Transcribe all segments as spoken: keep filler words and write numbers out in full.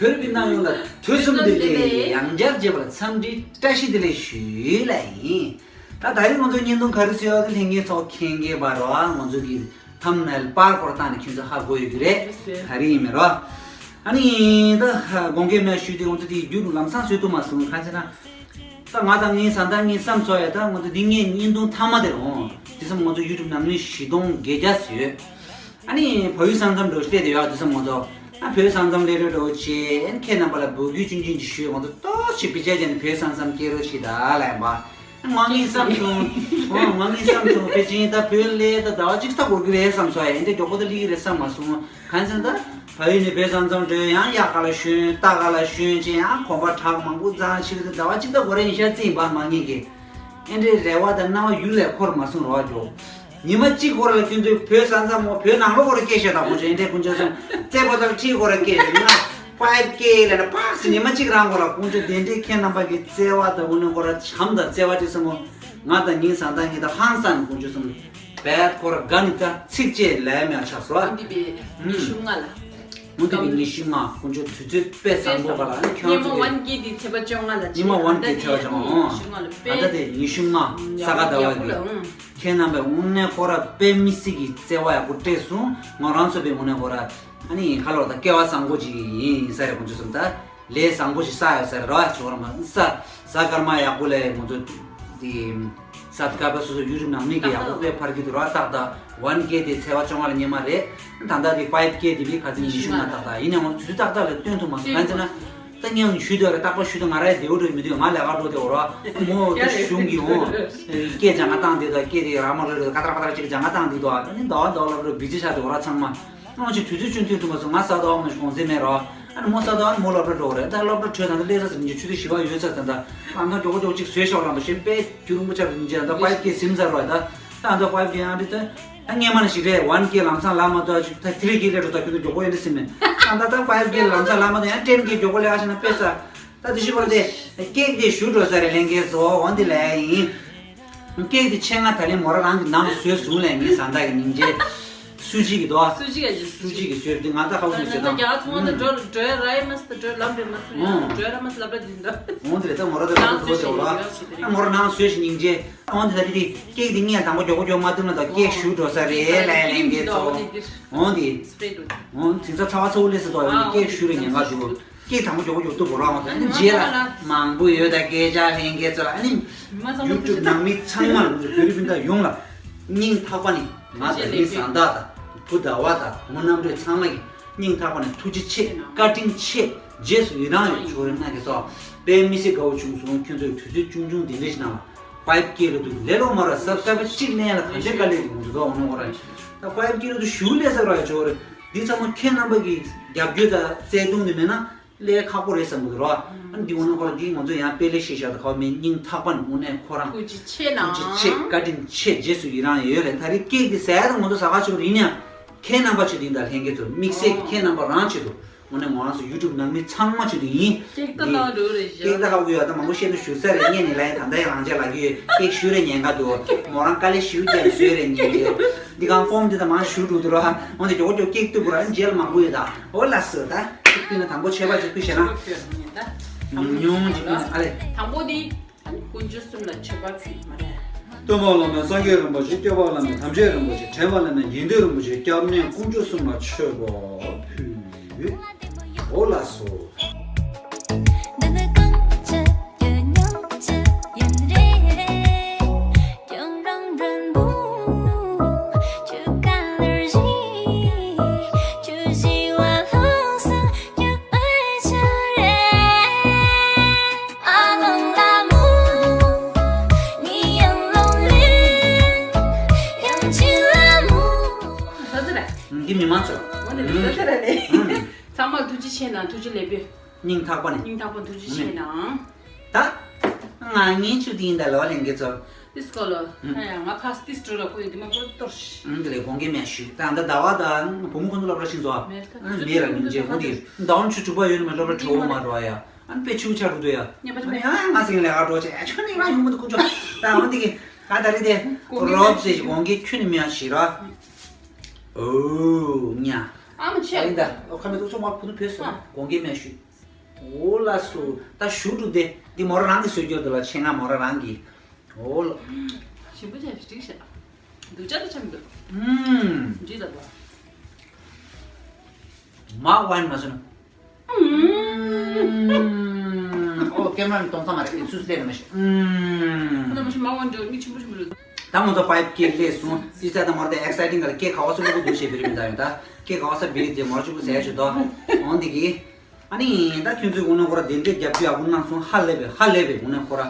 བོད་རིགས་སྤུན་ཟླ་ཡོངས་ལ་ཐུགས་གསོ་བདེ་ལེགས། ཡང་བསྐྱར་མཇལ་བར་འཚམས་འདྲིའི་བཀྲ་ཤིས་བདེ་ལེགས་ཞུ་ལ་ཡིན། ད་ད་རིང་ང་ཚོའི་བརྙན་ཐུང་ག་རེ་བཟོས་ཡོད་དེ་ལྷན་རྒྱས་ཚོ་མཁྱེན་གྱི་ཡོད་རེད་བ། ང་ཚོ་གི་ཐམ་ནེལ་པར་སྐོར་བཏང་ནས་ཁྱོད་ཚོ་ཧ་གོ་ཡོད་ཀྱི་རེད། ག་རེ་ཡིན་མིན་རོ། ཨ་ནི་ད་དགོངས་འགལ་མེད་ཞུས་ཏེ་ང་ཚོ་དེ་རྒྱུན་དུ་ལམ་སང་བཟོས་ཐུབ་མ་སོང་། གང་ཟེར་ན། ད་ང་དང་ངའི་བཟའ་ཟླ་གཉིས་སམ་ཚོ་ཡ། ད་ང་ཚོ་འདི་ངའི་བརྙན་ཐུང་མཐའ་མ་དེ་རེད་འོང་། དེ་སམ་ང་ཚོ་ཡུ་ཊུབ་ནང་མི་བཞི་སྟོང་བརྒྱད་བརྒྱ་ཟིན་ཡོད། ཨ་ནི་བལ་ཡུལ་ས་མཚམས་འགྲོ་སླེབས་དེ་ཡོད། དེ་སམ་ང་ཚོ་ཨ་བལ་ཡུལ་ས་མཚམས་སླེབས་རེད་འགྲོ་ཆེ། ཨ་ནི་ཁྱེད་རྣམ་པ་ལ་འབོད་སྐུལ་ཆུང་ཆུང་ཅིག་ཞུས། ང་ཚོ་ཏོག་ཙམ་བི་ཅ་ཅན་བལ་ཡུལ་ས་མཚམས་སྐྱེལ་རོགས་བྱེད་ད་ལབ་ཡིན་པ། ང་ངའི་བསམ་བྱུང་། ང་ངའི་བསམ་བྱུང་ཕལ་ཆེར་ད་བོད་སླེབས་ད་ཟླ་བ་གཅིག་ལྷག་འགོར་གི་རེད་བསམ་སོང་། ཡིན་ཏེ་མགྱོགས་པོ་ད་སླེབས་ཀྱི་རེད་བསམ་མ་སོང་། གང་ཟེར་ན་ད་བལ་ཡུལ་ནས་བོད་ས་མཚམས་འགྲོ་ཡང་གཡག་ག་ལ་ཞོན་རྟ་ག་ལ་ཞོན་བྱས་ཡང་གོམ་པ་ཁྲག་མང་པོ་འཛག་ཕྱི་ལ་ད་ཟླ་བ་གཅིག་ལྷག་འགོར་རེད་ཡིན་ཤག་རྩིས་ཡིན་པ་མ་ངེས་ཀྱི། ཨེ་འདྲའི་རེ་བ་དང་སྣང་བ་ཡུལ་ལས་འཁོར་མ་སོང་རོགས་ཀྱོ། ཉི་མ་གཅིག་སྐོར་ལ་ཁྱོད་ཚོས་བོད་ས་མཚམས་འོ་བོད་ནང་ལོགས་སྐོར་སྐད་བཤད་དང་ཁོང་ཚོས་ཨེ་འདྲའི་ཁོང་ཚོས་སོང་རྩེ་པོ་ཏ་ཁྲིད་སྐོར་སྐད་བཤད་ང་ཕའིབ་ཀེ་ལ་ན་པགས་སུ་ཉི་མ་གཅིག་རང་སྐོར་ལ་ཁོང་ཚོས་དེ་འདྲའི་ཁྱེད་རྣམ་པ་གི་བརྩེ་བ་དང་འོ་ནི་སྐོར་ལ་བྱམས་དང་བརྩེ་བ་ཅིག་སོང་ངོ་། ང་དང་ངའི་བཟའ་ཟླ་གཉིས་དང་ཧང་སང་ཁོང་ཚོས་སོང་བད་སྐོར་དགའ་ནི་ད་ཚིག་བཅད་ལས་མེད་ཆགས་སོ། འདི་པའི་ཉི་ཤུ་ལྔ་ལ། མུ་མཐུད་པའི་ཉི་ཤུ་ལྔ་དཀོན་མཆོག་དུས་ཚོད་དཔེ་བཟང་པོ་ག་ལ་ཨ་ནི་ཁྱོད་ཉིན་མོ་ཚོ་ཝན་ཀེ་དེ་ཚེས་པ་བཅོ་ལྔ་ལ་ཉིན་མོ་ཝན་ཀེ་ཚེས་པ་བཅོ་ལྔ་ཨོ། ཉི་ཤུ་ལྔ་ལ་ད་ལྟ་དཔེ་དེ་ཉི་ཤུ་ལྔ་ས་ག་ཟླ་བ་ཡག་པོ་ལ་གི་ཨང་། ཁྱེད་རྣམ་པས་དངོས་གནས་ཁོ་ར་དཔེ་མི་སྲིད་ཀྱི་བརྩེ་བ་ཡག་པོ་སྤྲད་སོང་། ང་རང་ཚོ་པའི་དངོས་གནས་ཁོ་ར་ཨ་ནི་ཁ་ལོ་ད་སྐལ་བ་བཟང་པོ་ཅིག་ཡིན་ས་རེད། ཁོང་ཚོ་གསུམ་ད། ལས་བཟང་པོ་ཞིག་བསགས་ཡོད་ས་རེད་ར། ཆོག་ར་མ་ས་ས་སྐར་མ་ཡག་པོ་ལས་ང་ཚོ་དེ་ས་སྐར་མ་སོ་སོ་ཡུ་ཊུབ་ནང་མི་གི་ཡག་པོ་དཔེ་འཕར་གྱི་འདུག་ར། ཏག་ཏག་ཝན་ཀེ་དེ་ཚེས་པ་བཅོ་ལྔ་ལ་ཉི་མ་རེད། ད་ལྟ་དེ་ཕའིབ་ཀེ་དེ་བི་ཁ་ཚིག་ཉི་ཤུ་ལྔ་ཏག་ཏག་ཡིན་ནའང་ང་ཚོ་དུས་ཏག་ཏག་ལ་སྟོན་ཐུབ་མ་སོང་། གང་ཟེར་ན་ད་ཉམས་ཞུས་འདུག་ར། རྟག་པར་ཞུས་འདུག་ང་ར་ཡ་བདེ་བོ་འགྲོ་མི་འདུག་ང་ལས་ཀ་འགྲོ་དེ་འོ་ར་མོ་དེ་གཞུང་གི་འོང་སྐད་སྦྱང་ག་བཏང་དེ་དང་སྐད་དེ་ར་མ་ར་ར་ཀ་ཏར་པ་ཏར་ཅིག་སྦྱང་ག་བཏང་དེ་དང་ཨ་ནི་ཟླ་བ་ཟླ་བ་ལ་ར་བི་ཇི་ཆགས་དེ་འོ་ར་ཚང་མ། ཨང་ཅིག་དུས་ཚོད་ཅུང་ཐུང་ཐུང་མ་སོང་ང་ས་དོག་མ་ཞིག་གོང་ཚད་མེད་རོ། ཨ་ནི་མོ་ས་དོག་ཨ་ནི་མོ་སློབ་གྲྭ་འགྲོ་རེད། ད་སློབ་གྲྭ་གྲོལ་ད་ད་སླེབས་ས་ཟིན་གྱི་ཆུ་ཚོད་བཞི་པ་ཡོད་ས་ད་ད་ཨ་ད་མགྱོགས་པོ་མགྱོགས་ཅིག་བཟོས་ཤོག་ལ་འདུག་ཞེས་དཔེ་རྒྱུ་རིང་པོ་ཆགས་རིན་ཆེན་ད་ཕའིབ་ཀེ་ཟིན་ཚར་རོ། ད་ད་ད་ཕའིབ་ཀེ་ཨ་འདི་ད་ད་སྔས་མ་ནས་ཞིག་རེད། ཝན་ཀེ་ལམ་སང་ལ་མ་ཐོག་ཅིག་ད་ཐི་རི་ཀེ་སླེབས་འགྲོ་ད་ཁྱོད་ཚོ་མགྱོགས་པོ་ཡོད་འདི་ཟིན་མེད། ད་ད་ད་ཕའིབ་ཀེ་ལམ་སང་ལ་མ་ཐོག་ཡང་ཊེན་ཀེ་མགྱོགས་པོ་སླེབས་ཨ་ཤེ་ན་དཔེ་ས། ད་དེ་ཞུ་བར་དེ་ཀེག་དེ་ཞུ་འགྲོ་ས་རེད་ལྷན་རྒྱས་ཚོ། འོ་འདི་ལས་ཡིན། ཀེག་དེ་ཆེད་མངགས་ད་ལན་མོ་ར་རང་གི་ནང་བཟོས་བཟུང་ལས་ངའི་བཟའ་ཟླ་གི་སྙིང་རྗེ། སུ་ཇི་གི་དོ། སུ་ཇི་ག་ཇི་སུ་ཇི་གི་བཟོས་དེ་ང་ད་ཧ་གོ་ད་ཟེར་ད་ད། རྒྱ་གར་ཚོང་དུ་འགྲོ་འགྲོ་ཡ་ར་ཡ་མ་སི་ད་འགྲོ་ལམ་རེ་མ་སུ་ཡ་འགྲོ་ཡ་ར་མ་སི་ལབ་ར་འདི་འདྲ། འོ་འདི་རེད། ད་མོ་ར་ད་ནང་ཧ་གོ་བཟོས་ཟེར་བ་ལ་ཡོད་ཞིག་ད་རེད། མོ་ར་ནང་བཟོས་ཤིག་སྙིང་རྗེ། འོ་འདི་ད་དེ་དེ་ཀེག་དེ་ངས་དང་པོ་མགྱོགས་པོ་མགྱོགས་མ་ཐུབ་ན་ད་ཀེག་ཞུ་འགྲོ་ས་རེད་ལས་ལྷན་རྒྱས་ཚོ། འོ་འདི། འོ་འདི་ཚ་ཚ་བ་ཚ་བོ་ལས་སུ་དོ་ཡོད་ན་ཀེག་ཞུ་རེ་ཉན་ག་འདུག་ཀེག་དང་པོ་མགྱོགས་པོ་མགྱོགས་ཐུབ་བོ་རང་བ་དང་ནི་རྗེས་ལ་མང་པོ་ཡོད་ད་སྐད་ཆ་ལྷན་རྒྱས་ཚོ་ལ་ཨ་ནི་ཡུ་ཊུབ་ནང་མི་ཚང་མ་ལ་ང་ཚོ་བོད་རིགས་སྤུན་ཟླ་ཡོངས་ལ་སྙིང་ཐག་པ་ནས་ང་དང་ངའི་བཟའ་ཟླ་དང་བུ་ཟླ་བ་དང་བུ་མོ་རྣམ་གྲོལ་ཚང་མ་གི་སྙིང་ཐག་པ་ནས་ཐུགས་རྗེ་ཆེ་བཀའ་དྲིན་ཆེ་རྗེས་སུ་ཡི་རང་ཡོད་ཆོག་རེ་གནང་གི་སོ། དཔེ་མི་སྲིད་དགའ་བོ་བྱུང་སོང་། ཁྱོད་ཚོས་དུས་ཚོད་ཆུང་ཆུང་འདི་འདྲ་ཞིག་གནང་བ་ཕའིབ་ཀེ་ལ་འདུག་ལེ་ལོ་མ་ར་སབ་སི་ཀ་རའིབ་གཅིག་ལེན་ལ་ག་འདྲའི་དཀའ་ལས་རེད་འདུག་དོ་འོ་ན་འོ་ར་ད་ཕའིབ་ཀེ་ལ་འདུག་ཞུ་ལས་ས་ར་ཡོད་ཆོག་རེ། འདི་ཚང་མ་ཁྱེད་རྣམ་པ་གི་རྒྱབ་སྐྱོར་དང་བརྩེ་དུང་འདི་མེད་ན་ལས་ཁག་པོ་རེད་བསམ་གི་རོ། ཨ་ནི་འདི་འོ་ན་ཁོ་ར་འདི་ང་ཚོ་ཡང་དཔེ་ལས་ཤེས་བཞག་ད་ཁ་བ་མེད་སྙིང་ཐག་པ་ནས་དངོས་གནས་ཁོ་རང་ཐུགས་རྗེ་ཆེ་གནང་། ཐུགས་རྗེ་ཆེ་བཀའ་དྲིན་ཆེ་རྗེས་སུ་ཡི་རང་ཡོད་རེད། ད་རེས་ཀེག་འདི་ཟ་ཡ་ད་ང་ཚོ་ཟ་ཁ་ཆེ་བོ་རེད་ཡིན་ཡང་ཁྱེད་རྣམ་པ་ཆེད་དུ་ཡིན་ད་ལྷན་རྒྱས་ཚོ་དམིགས་བསལ་ཁྱེད་རྣམ་པ་རང་ཆེད་དུ་དངོས་གནས་ང་རང་ཚོ་ཡུ་ཊུབ་ནང་མི་ཚང་མ་ཆེད་དུ་ཡིན། ཀེག་ད་ནང་འགྲོ་རེད་ཞག་ཀེག་ད་ཧ་གོ་ཡོད་ད་མང་པོ་བཤད་ན་ཞུ་ས་རེད་ངས་ནི་ལ་ཡིན་ད་ད་ཡང་རང་ཅག་ལ་གི་ཡོད་ཀེག་ཞུ་རེ་ཉན་ག་འདུག་མོ་རང་དཀའ་ལས་ཞུ་རྒྱབ་བཟོས་རེད་ཉན་གི་འདི་གང་ཕོམ་འདི་ད་མང་ཞུ་འགྲོ་འདུག་ར་འོན་ཏེ་མགྱོགས་མགྱོགས་ཀེག་བཏུབ་ར་མཇལ་མང་པོ་ཡོད་ད། འོ་ལགས་སོ་ད་ཀེག་བཏུབ་ན་དང་པོ་མཆོད་པ་ཅིག་ཕུལ་ཤེ་ན། ཉུང་ཉུང་ཅིག་ཕུལ་ན་ཨ་ལེ། དང་པོ་འདི་ཨ་ནི་དཀོན་མཆོག་གསུམ་ལ་མཆོད་པ་ཕུལ་མ་རེད། སྟོན་པ་བླ་མེད་སངས་རྒྱས་རིན་པོ་ཆེ། སྐྱོབ་པ་བླ་མེད་དམ་ཅན་རིན་པོ་ཆེ། དྲན་པ་བླ་མེད་དགེ་འདུན་རིན་པོ་ཆེ། སྐྱབས་གནས་དཀོན་མཆོག་གསུམ་ལ་མཆོད་པ་ཕུལ། འོ་ལགས་སོ། ཟ་ཟི་རེད། འདི་མི་མང་ཚོ། འོ་ནི་ཟ་ཟི་རེད་ནི། ཚང་མར་ཐུགས་རྗེ་ཆེ་གནང་། ཐུགས་རྗེ་ལེགས་འབུལ། སྙིང་ཐག་པ་ནས། སྙིང་ཐག་པ་ཐུགས་རྗེ་ཆེ་གནང་། ད། ང་ངའི་ཆུ་དེ་ཡིན་ད་ལོ་ལེན་གི་ཚོ། ཏིས་ཀོ་ལོ། ཨ་ཡ་ང་ཕ་སི་ཏིས་ཀྲུ་ལ་ཁོ་ཡི་དེ་མ་ཁོ་གཏོར་ཤི། ཨང་དེ་ལས་དགོངས་འགལ་མེད་ཞུས། ད་ད་ཟླ་བ་ད་བུ་མོ་ཁོ་ཚོ་སློབ་གྲྭ་ཕྱིན་ཚོ། མེད་ད། ཨ་མེད་ར་མིན་རྗེས་ཁོང་དེ་ཟླ་བ་ཆུ་དྲུག་པ་ཡོད་ནི་མ་སློབ་གྲྭ་གྲོལ་བ་མ་འགྲོ་ཡ། ཨ་དཔེ་ཆུ་ཆག་རུ་དུ་ཡ། ཉེ་པ་ཨ་ཡ་ང་སེང་ལས་ཀ་འགྲོ་ཆེ་ཨ་ཆོ་ནི་རང་ཡོང་མི་འདུག་ཁོ་ཚོ། ད་འོ་དེ་གི་ད་ད་རེད་དེ། རོབ་ཟེར་གི་དགོངས་འགལ་ཁྱོན་ནས་མེད་ཞེས་ར། ཨོ་ཉ། ཨ་མ་ཆེ། ཨ་ཡིན་ད་ཨོ་ཁ་མེད་དུ་ཚོ་མ་ཕུ་ནུ་ཕེ་སོ། དགོངས་འགལ་མེད་ཞུས། འོ་ལགས་སོ། ད་ཞུ་འགྲོ་དེ་འདི་མོ་རང་རང་གིས་བཟོས་རྒྱུ་འདུག་ལ། ཆེད་མངགས་མོ་རང་རང་གིས། འོ་ལགས། ཞིམ་པོ་ཆགས་ཤིག་ཤག་སྡུག་ཅག་ཏུ་ཆགས་མི་འདུག་ཨུམ། འགྲིག་ད་པ། མ་ཝན་མ་སོན། ཨུམ། ཨོ་ཀེམ་ར་ནི་གཏོང་ས་མ་རེད། ཨེ་སུས་ལས་ནི་མ་ཤེས། ཨུམ། ཁོ་ན་མ་ཤེས་མ་ཝན་འདྲ་མིག་ཆུང་པོ་ཆུང་པོ་རེད། ད་ང་ཚོ་ཕའིབ་ཀེ་སླེབས་སོང་། ཙི་ཙ་ད་མོར་ད་ཨེག་སའི་ཊིང་ག་ལ་ཀེ་ག་བ་སུ་ལུ་གུ་འདུག་ཤེས་བི་རི་མི་ད་ཡོང་ད། ཀེ་ག་བ་ས་བི་རི་དེ་མོར་ཆུ་གུ་ཟས་ཆུ་དོ། འོང་དེ་གི། ཨ་ནི་ད་ཁྱོད་ཚོས་དངོས་གནས་ཁོ་ར་དེ་འདྲའི་རྒྱབ་སྐྱོར་ཡག་པོ་གནང་སོང་། ཧ་ལས་པའི་ཧ་ལས་པའི་དངོས་གནས་ཁོ་ར་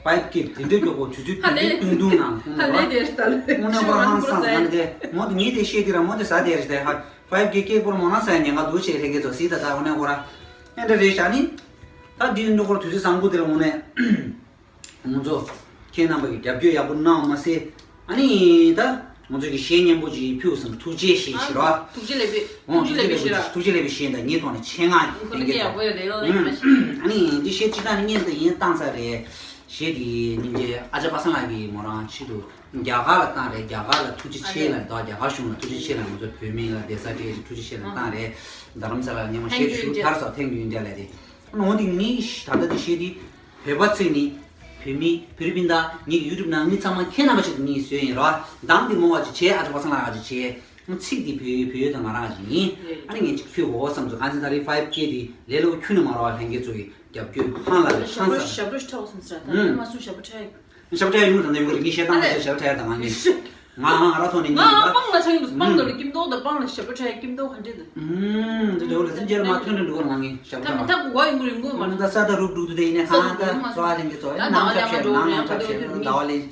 ཕའིབ་ཀེ་དེ་འདྲའི་མགྱོགས་པོ་དུས་ཚོད་དེ་འདྲའི་ཧ་ལས། ཏུང་ཏུང་ནང་ཁོང་ཧ་ལས་ར་དེ་རེད་ད་ལས། དངོས་གནས་ཁོ་ར་ཧང་སངས་ཟ་ནི་དེ་མོ་དེ་ངས་དེ་བཤད་དེ་ར་མོ་དེ་ཟ་དེ་རེད་དེ། ཧ་ཕའིབ་ཀེ་ཀེ་པོར་མོ་ན་ཟ་ཉེན་ཁ་འདུག་ཆེ་ལྷན་རྒྱས་ཚོ་སི་ད་ད་དངོས་གནས་ཁོ་ར་ཨེ་འདྲ་རེད་ཤག་ནི། ད་དེ་འདྲ་ཁོ་ར་དུས་ཚོད་བཟང་པོ་དེ་ལ་དངོས་གནས། ང་ཚོ་ཁྱེད་རྣམ་པ་གི་རྒྱབ་སྐྱོར་ཡག་པོ་གནང་མ་ཟད། ཨ་ནི་ད་ང་ཚོ་གི་གཞས་སྙན་པོ་ཅིག་ཕུལ་སོང་། ཐུགས་རྗེ་ཆེ་ཞུ་རོགས། ཐུགས་རྗེ་ལེགས་པའི་འོང་། ཐུགས་རྗེ་ལེགས་པའི་ཞེས་ར། ཐུགས་རྗེ་ལེགས་པའི་ཞེས་དང་ངའི་ཐོག་ནས་ཆེད་མངགས་ཁོ་ལ་ཡིན་ཀྱང་ཡག་པོ་ཡོད་རེད་ལོ་ཡིན་མ་ཤེས། ཨ་ནི་འདི་གཞས་སྤྱི་བཏང་ནི་སྙན་དུ་ཡིན་བཏང་ས་རེད། གཞས་དེ་སྙིང་རྗེ་ཨ་ཅག་པ་སངས་ལགས་ཀྱིས་མོ་རང་ཆེད་དུ་རྒྱ་གར་ལ་བཏང་རེད། རྒྱ་གར་ལ་ཐུགས་རྗེ་ཆེ་ལ་དང་རྒྱ་གར་གཞུང་ལ་ཐུགས་རྗེ་ཆེ་ལ། ང་ཚོ་བོད་མི་ལ་བདེ་ས་སྤྲད་ཅིག་ཐུགས་རྗེ་ཆེ་ལ་བཏང་རེད། རྡ་རམ་ས་ལ་ཉི་མ་གཞས་ཞུ་ཐར་ས་ཐེངས་ཡིན་འདྲ་ལས་དེ། འོན་ཏེ་ངས་ད་ལྟ་འདི་བཤད་དེ། བོད་པ་ཚོས་ནི་བོད་མི་བོད་རིགས་སྤུན་ཟླ་ངེད་ཀྱི་ཡུ་ཊུབ་ནང་མི་ཚང་མ་ཁྱེད་རྣམ་པ་ཆེད་དུ་ངས་བཟོས་ཡིན་རོ། གདམ་འདི་མོ་བ་ཅིག་བྱས། ཨ་ཅག་པ་སངས་ལགས་ཅིག་བྱས། ཚིག་འདི་བོད་ཡིག་བོད་ཡིག་དང་ང་རང་ཅིག་ཡིན། ཨ་ནི་ངས་ཅིག་ཕུལ་དགོས་བསམ་སོང་། གང་ཅི་ད་རེས་ཕའིབ་ཀེ་འདི་ལས་སླ་པོ་ཁྱོན་ནས་མ་རེད་བ། ལྷན་རྒྱས་ཚོ་གི་རྒྱབ་སྐྱོར་ཧང་ལ་རེད། ཧང་ས་རེད། ཞབས་བྲོ་ཞབས་བྲོ་ཞིག་འཁྲབ་དགོས་བསམ་ཟེར། ད་ནི་མ་སུ་ཞབས་བྲོ་འཁྲབ་ཡིན། ཞབས་བྲོ་ཡོང་གི་དང་ཡོང་གི་རེད། ངས་བཤད་སྟངས་མ་ཤེས། ཞབས་བྲོ་ཡ་དང་ང་ངས་ང་ང་ར་ཐོག་ནས་ང་ཉིད་ད་སྤང་ལ་ཆགས་ཀྱི་འདུག་སྤང་དོ་རེད། ཀིམ་ཏོག་དང་སྤང་ལ་ཞབས་བྲོ་འཁྲབ་ཡ། ཀིམ་ཏོག་ག་འདྲ་འདུག་ཨུམ། འདི་འདྲ་བོ་ལ་སེམས་ཅན་ལ་མ་ཐོན་འགྲོ་འགྲོ་གི་ང་ངས་ཞབས་བྲོ་ད་མི་འཁྲབ་གོ་ཡོང་གི་རེད་མགོ་མ། ད་ས་ད་རུབ་རུབ་དུ་དེ་ཡིན་ནས་ཧང་ད་ཙོ་བ་ལེན་གི་ཙོ་ཡ་ནང་འཁྲབ་བྱས་ནང་འཁྲབ་བྱས་ནང་ཟླ་བ་ལེན་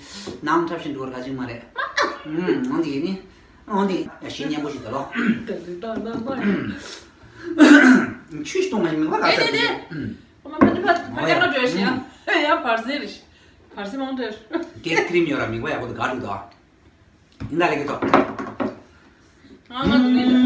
ནང་འཁྲབ་བྱས་འགྲོ་བར་ག་ཅིག་མ་རེད། ཨུམ། འོང་དེ་ཡིན་ནི། འོང་དེ་ཡ་ཞེ་སྙན་པོ་ཞིག་ད་ལོ། ཆུ་ཞིག་གཏོང་ང་ཡིན་མི་བ་ག་ས་དེ། ཨོ་ཡ། ཕར་ཟེར་རེད། ཕར་ཟེར་མང་དྲགས། སྐེ་ཁྲིམ་ཡོད་ར་མིག་པ་ཡག་པོ་དུ་དགའ་འདུག་དོ། ཡིན་ད་ལེགས་ཀྱི་ཐོག་ང་ང་འདུག་ངེས་ལ།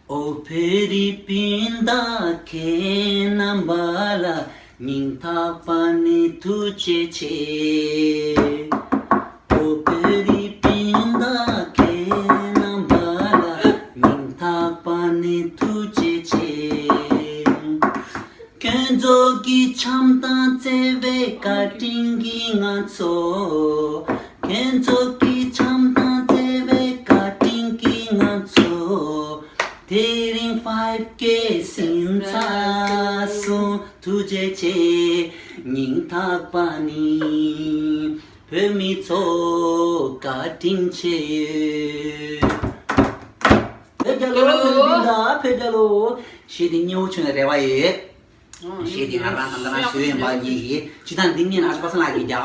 ཨོ་བོད་རིགས་སྤུན་ཟླ་ཁྱེད་རྣམ་པ་ལ་སྙིང་ཐག་པ་ནས་ཐུགས་རྗེ་ཆེ། ཨོ་བོད་རིགས་སྤུན་ཟླ་ཁྱེད་རྣམ་པ་ལ་སྙིང་ཐག་པ་ནས་ཐུགས་རྗེ་ཆེ། ཁྱོད་ཚོ་གི་འཆམ་དང་བརྩེ་བའི་བཀའ་དྲིན་གྱིས་ང་ཚོ། ཁྱོད་ཚོ་གི་འཆམ་དང་བརྩེ་བའི་བཀའ་དྲིན་གྱིས་ང་ཚོ། དེ་རིང་ཕའིབ་ཀེ་ཟིན་ཚར་སོང་། ཐུགས་རྗེ་ཆེ། སྙིང་ཐག་པ་ནས་བོད་མི་ཚོ་བཀའ་དྲིན་ཆེ་ཡོད། བོད་རྒྱལ་ལོ། བོད་རྒྱལ་ལོ། བོད་རྒྱལ་ལོ། ཞེས་དེ་སྙན་བོ་བྱུང་བའི་རེ་བ་ཡོད། ཞེས་དེ་ང་རང་ད་ལྟ་ན་ཞུ་ཡོད་པ་ཉིད་ཀྱིས་ཇི་ལྟར་འདི་ཉིད་ཨ་ཅག་པ་སངས་ལགས་ཀྱིས་རྒྱ་གར་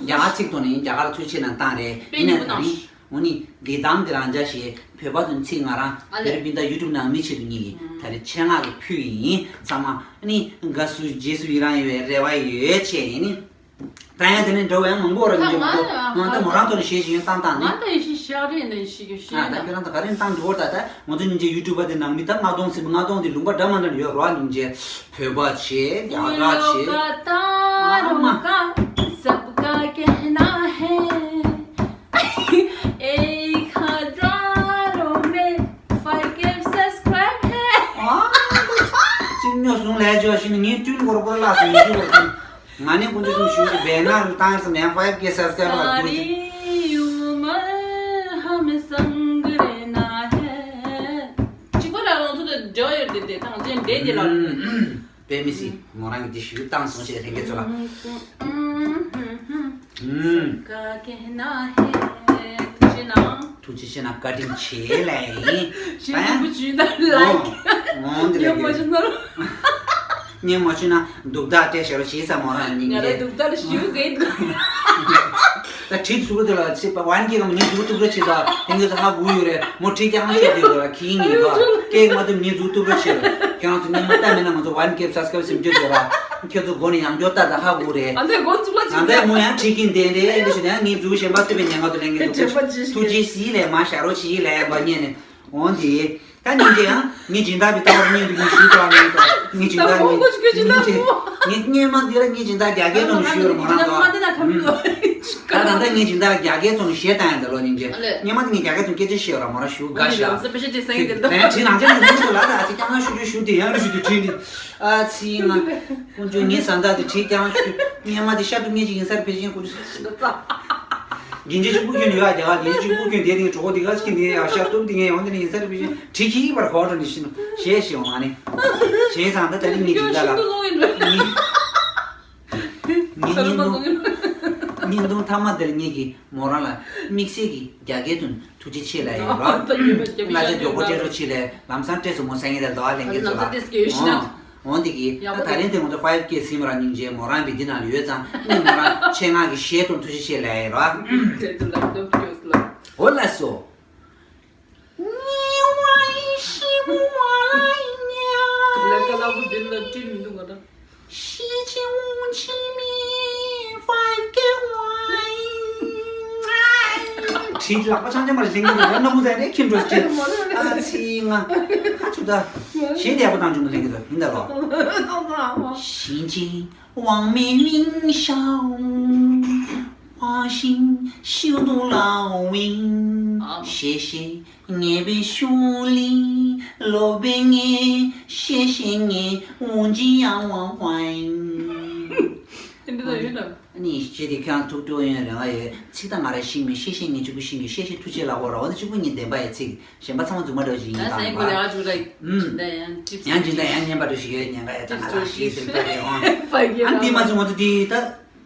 རྒྱ་གར་ཚིག་ཐོག་ནས་རྒྱ་གར་ལ་ཐུགས་ཆེ་ན་བཏང་རེད། ཡིན་ནའི་ད་རིང་འོ་ནི་འདི་གདམ་འདི་རང་འཇགས་ཞེས་བོད་པ་དང་ཚིག་ང་རང་བོད་རིགས་སྤུན་ཟླ་ཡུ་ཊུབ་ནང་མི་ཆེད་དུ་ཉིད་ཀྱིས་ད་རེས་ཆེད་མངགས་ཀྱི་ཕུལ་ཡིན། ཚང་མ་ཨ་ནི་དགའ་བསུ་རྗེས་སུ་ཡི་རང་ཡོད་པའི་རེ་བ་ཡོད་ཆེད་ཡིན་ནི། ད་ཡང་དེ་ནས་འགྲོ་བའི་མང་པོ་ར་ཡིན་གྱི་མ་གཏོགས། ང་ད་མོ་རང་ཐོག་ནས་ཞེས་ཞིག་ཡོན་བཏང་བཏང་ནི། ང་ད་ཡེ་ཤེས་ཤག་རེད་ནས་ཤིག་ཡོད་ཤེས་ཨ་ད་ན། ཁྱོད་རང་ད་ག་རེ་བཏང་འགྲོ་བར་ད་ད་ང་ཚོ་སྙིང་རྗེ་ཡུ་ཊུབ་པ་དེ་ནང་མི་ད་ལྔ་སྟོང་ཟིན་པ་ལྔ་སྟོང་དེ་ལུང་པ་འདྲ་མ་འདྲ་ཡོད་རོགས། སྙིང་རྗེ་བོད་པ་བྱས་རྒྱ་གར་བྱས། ཨ་མ། ཨ་ཅི་ཉོ་སོང་ལས་ཅོ་ཤི་ནི་ངས་ཏུན་གོར་གོར་ལ་སོང་ཞུ་བར་ང་ནི་ཀུན་ཏུ་སུམ་ཞུ་གི་བེ་ན་རུ་ཏང་སམ་ཡང་ཕའིབ་ཀེ་སབ་སི་ཀ་རའིབ་ལ་ཀུ་ཅི། གཅིག་པ་ལ་རང་ཚོ་དང་འབྲེལ་བ་ཡོད་དེ་དེ་དང་ཅན་འདྲེས་དེ་ལ། དཔེ་མི་སྲིད་མོ་རང་གི་དེ་ཞུ་བཏང་སོང་ཞེས་ལྷན་རྒྱས་ཚོ་ལ། ཐུགས་རྗེ་ཆེ་ན་བཀའ་དྲིན་ཆེ་ལབ་ཡིན། ཞེས་ཡིན་པོ་ཇུས་ན་ལ། ངོ་འདི་ལ་ཉོ་མ་ཆུ་ན། ཉོ་མ་ཆུ་ན་སྡུག་དག་སྤྲད་ཤེས་རོགས་བྱེད་ས་མོ་རང་ཉིན་ང་ར་རེད། སྡུག་དག་ལ་ཞུ་གི་འདུག་ད་ཁྲིད་ཚུགས་དེ་ལ་ཚེ་བན་གྱི་གམ་ཉིན་འཛུགས་ཐུབ་རོགས་བྱེད་ད་དེང་གི་ཚ་ཧ་གུ་ཡོད་རེད་མོ་ཁྲིད་ཀྱང་ཤེས་དེ་ལ་ཁྱི་ཡིན་ཡོད་ད་སྐད་མ་ཐུབ་ཉིན་འཛུགས་ཐུབ་རོགས་བྱེད་རོགས་ཁྱེད་རང་ཚོ་ཉིན་མ་ལྟ་མེད་ན་ང་ཚོ་བན་གྱི་སབ་སི་ཀ་རའིབ་སིམ་རྒྱུ་དེ་ར་ཁྱེད་ཚོ་མགོ་ནས་ཡང་སྐྱོ་ལྟ་ད་ཧ་གུ་རེད། ཨ་ནི་མོ་ཡང་ཁྲིད་ཀྱིན་བསྡད་རེད་འདི་ཞུ་ན་ངས་འཛུགས་གཞན་པ་ཐུབ་པའི་ཉེན་ཁ་དུ་ལེན་གྱི་འདུག་ཐུགས་རྗེ་སི་ལས་མ་ཤ་རོ་ཞི་ལས་པ་ཉེ་ནས་འོང་དེ། ད་སྙིང་རྗེ་ཡང་ངའི་སྦྱིན་བདག་པའི་ལྟ་བར་སྙིང་རྗེ་ཞུས་ཀྱང་མེད་དོ། ངའི་སྦྱིན་བདག་ངའི་སྙིང་རྗེ། ངའི་སྔོན་མ་འདི་ལ་ངའི་སྦྱིན་བདག་རྒྱ་སྐད་ཐོག་ནས་ཞུས་ཡོད་རེད་མོ་རང་ཚོ། ད་ད་ལྟ་ངའི་སྦྱིན་བདག་རྒྱ་སྐད་ཐོག་ནས་གཞས་བཏང་ཡང་འདི་ལོ་སྙིང་རྗེ། སྔོན་མ་དེ་ངས་རྒྱ་སྐད་ཐོག་སྐད་ཆ་བཤད་ཡོད་ར་མོ་རང་ཞུ་དགའ་ཤག་དེ་ཁྲིད་ནང་ཆ་ནས་དེ་ཚོ་ལ་ད་ཅིག་ཀྱང་ང་ཞུ་རྒྱུ་ཞུ་དེ་ཡང་རུ་ཞུ་དུ་ཁྲིད་ནི། ཨ་ཚི་ང་ཀུན་སྤྱོད་ངའི་བཟའ་ཟླ་དེ་ཁྲིད་ཀྱང་ཞུ། སྔོན་མ་དེ་ཤ་དུ་ངེད་ཅིག་ཡིན་སར་ཕེབས་ཤིང་ཀུན་སྤྱོད། དགེ་རྒན་ཅིག་སྤུ་རྒྱུ་ནི་ཡོད་ཨ། རྒྱ་གར་དགེ་རྒན་ཅིག་སྤུ་རྒྱུ་དེ་དེ་གྲོགས་དེ་ག་ཅིག་གིན་དེ་ཡ་ཤ་སྟོབས་དེ་ངས་ཡོང་དེ་ནས་ཡིན་སར་ཕེབས་ཤིང་ཁྲིད་ཁྱི་པར་གོ་འགྲོ་ནི་ཤི་ནོ་ཞེས་ཞེས་འོང་ཨ་ནི། བྱས་ཙང་ད་ད་ནི་ངེད་ཅིག་འདྲ་ལ། ངེད་ངེད་བརྙན་ཐུང་བརྙན་ཐུང་མཐའ་མ་དེར་ངེད་ཀྱིས་མོ་རང་ལ་དམིགས་བསལ་གྱི་རྒྱ་སྐད་དུ་ཐུགས་རྗེ་ཆེ་ལབ་ཡོད་རོགས། གླ་ཆ་མགྱོགས་པོ་སྤྲད་རོགས་བྱེད་ལས་ལམ་སང་སྤྲད་སོང་མོ་སང་ཉིན་དེར་དོ་ཨ་ལེན་གྱི་ཚོ་ལ། འོང་། འོང་དེ་གི་ད་ད་རིང་དེ་ང་ཚོ་ཕའིབ་ཀེ་སིམ་ར་སྙིང་རྗེ་མོ་རང་བི་དེ་ནང་ལ་ཡོད་ཙང་ནི་མོ་རང་ཆེད་མངགས་ཀྱི་གཞས་དང་ཐུགས་རྗེ་ཆེ་ལབ་ཡོད་རོགས། འོ་ལགས་སོ། ཁྲིད་ལག་པ་ཆང་ཆང་མར་ལེན་གྱི་འདུག་ན་མོ་ཟེར་ནས་ཁྱིམ་འགྲོ་ཅི། ཨ་ཚི་ང་ཁ་ཆུ་ད་ཞེས་དེ་ཡག་པོ་བཏང་བྱུང་ལེན་གྱི་འདུག་ཡིན་ད་ལོ། ཞིང་ཆེན་དབང་མེད་མིང་ཤའོ། 花心修得老命，谢谢你的修理，罗贝耶，谢谢你，无尽阳光欢迎。 ཨ་ནི་ཞེས་དེ་ཁྱེད་རང་ཐུགས་སྤྲོ་ཡོན་རེ་ང་ཡོད་ཚིག་ད་ང་ར་ཤིང་མི་ཤེས་ཤེས་ངེད་གཅིག་པུ་ཤིང་གི་ཤེས་ཤེས་ཐུགས་རྗེ་ལ་ཧོ་ར་འོ་ན་གཅིག་པུ་ཉིད་བདེན་པ་ཡི་ཚིག་གཞན་པ་ཚང་མ་རྫུན་མ་འདྲ་བ་ཞིག་ཡིན་ད་ད་ཡང་ཅི་འདྲ་ཡང་ཅི་འདྲ་ཡང་སྙན་པ་འདྲ་ཞིག་ཡོད་ཉན་ག་ཡ་ད་ང་ར་ཤེས་ཟིན་པ་རེད་འོང་། ཨ་ནི་དེ་མ་ཚད་ང་ཚོ་དེ་ད་